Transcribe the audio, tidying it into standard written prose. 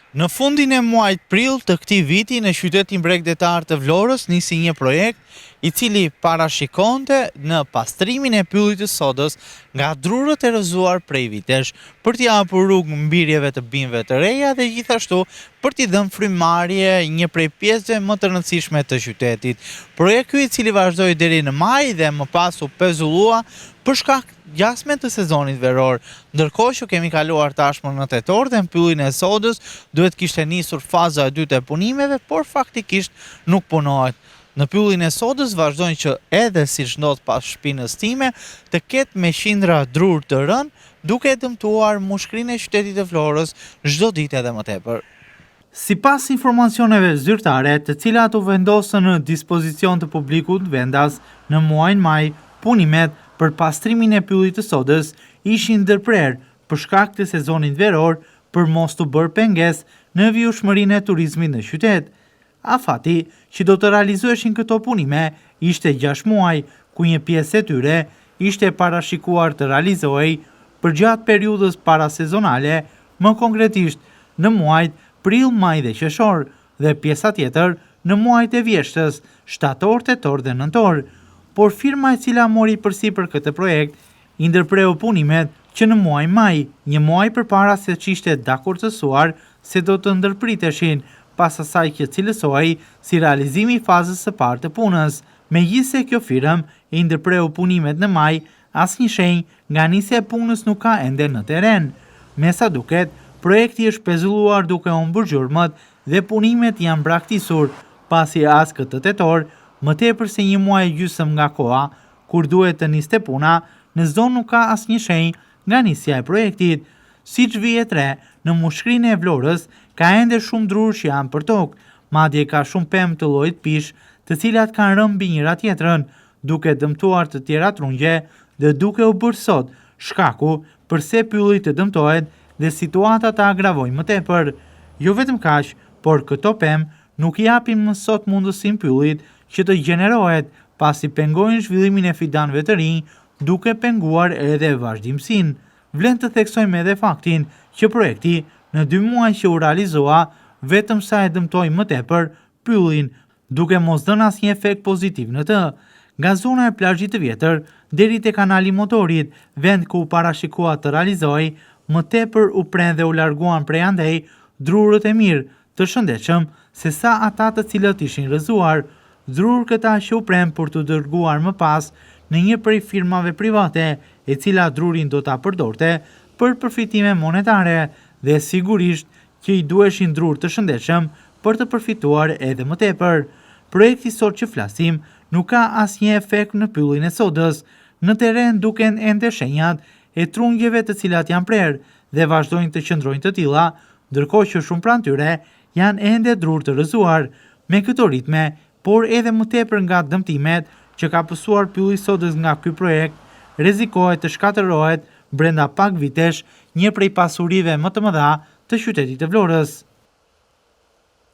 Në fundin e muajit prill të këtij viti në qytetin bregdetar të Vlorës nisi një projekt i cili parashikonte në pastrimin e pyllit të Sodës nga drurët e rrëzuar prej vitesh, për t'i hapur rrugë mbirjeve të bimëve të reja dhe gjithashtu për t'i dhënë frymëmarrje një prej pjesëve më të rëndësishme të qytetit. Projekt ky i cili vazhdoi deri në maj dhe më pas u pezullua për shkak gjasme të sezonit veror. Ndërkohë që kemi kaluar tashmë në tetor dhe në pyllin e Sodës duhet kishte nisur faza e dytë e punimeve, por faktikisht nuk punohet. Në pyllin e Sodës vazhdojnë që edhe siç ndodh pas shpinës time, të ketë me qindra drurë të rënë, duke e dëmtuar mushkërinë e qytetit të Vlorës çdo ditë edhe më tepër. Sipas informacioneve zyrtare, të cilat u vendosën në dispozicion të publikut vendas në muajin maj, punimet për pastrimin e pyllit të Sodës ishin ndërprerë për shkak të sezonit veror për mos t'u bërë pengesë në vijueshmërinë e turizmit në qytet. Afati që do të realizoheshin këto punime ishte gjashtë muaj, ku një pjesë e tyre ishte parashikuar të realizohej përgjatë periudhës parasezonale, më konkretisht në muajt prill, maj dhe qershor, dhe pjesa tjetër në muajt e vjeshtës, shtator, tetor dhe nëntor. Por firma e cila mori përsipër këtë projekt i ndërpreu punimet që në muajin maj, një muaj përpara se ç'ishte dakordësuar se do të ndërpriteshin, pas asaj që cilësohej si realizimi i fazës së parë të punës. Megjithëse kjo firmë i ndërpreu punimet në maj, asnjë shenjë nga nisja e punës nuk ka ende në terren. Me sa duket, projekti është pezulluar duke humbur gjurmët dhe punimet janë braktisur, pasi as këtë tetor, më tepër se një muaj e gjysmë nga koha kur duhet të niste puna, në zonë nuk ka asnjë shenjë nga nisja e projektit. Siç vihet re, në mushkërinë e Vlorës ka ende shumë drurë që janë përtokë, madje ka shumë pemë të llojit pishë, të cilat kanë rënë mbi njëra-tjetrën, duke dëmtuar të tjera trungje dhe duke u bërë sot shkaku përse pylli të dëmtohet dhe situata të agravojë më tepër. Jo vetëm kaq, por këto pemë nuk i japin më sot mundësinë pyllit që të gjenerohet, pasi pengojnë zhvillimin e fidanëve të rinj, duke penguar edhe vazhdimësinë. Vlen të theksojmë edhe faktin që projekti, në dy muaj që u realizua, vetëm sa e dëmtoi më tepër pyllin, duke mos dhënë asnjë efekt pozitiv në të. Nga zona e plazhit të vjetër deri te kanali i motorit, vend ku u parashikua të realizohej, më tepër u prenë dhe u larguan prej andej drurët e mirë, të shëndetshëm, se sa ata të cilët ishin rrëzuar. Drurë këta që u prenë për t'u dërguar më pas në një prej firmave private, e cila drurin do ta përdorte për përfitime monetare dhe sigurisht që i duheshin drurë të shëndetshëm për të përfituar edhe më tepër. Projekti sot që flasim nuk ka asnjë efekt në pyllin e Sodës. Në terren duken ende shenjat e trungjeve të cilat janë prerë dhe vazhdojnë të qëndrojnë të tilla, ndërkohë që shumë pranë tyre janë ende drurë të rrëzuar. Me këto ritme, por edhe më tepër nga dëmtimet që ka pësuar pylli i Sodës nga ky projekt, rrezikohet të shkatërrohet brenda pak vitesh një prej pasurive më të mëdha të qytetit të Vlorës.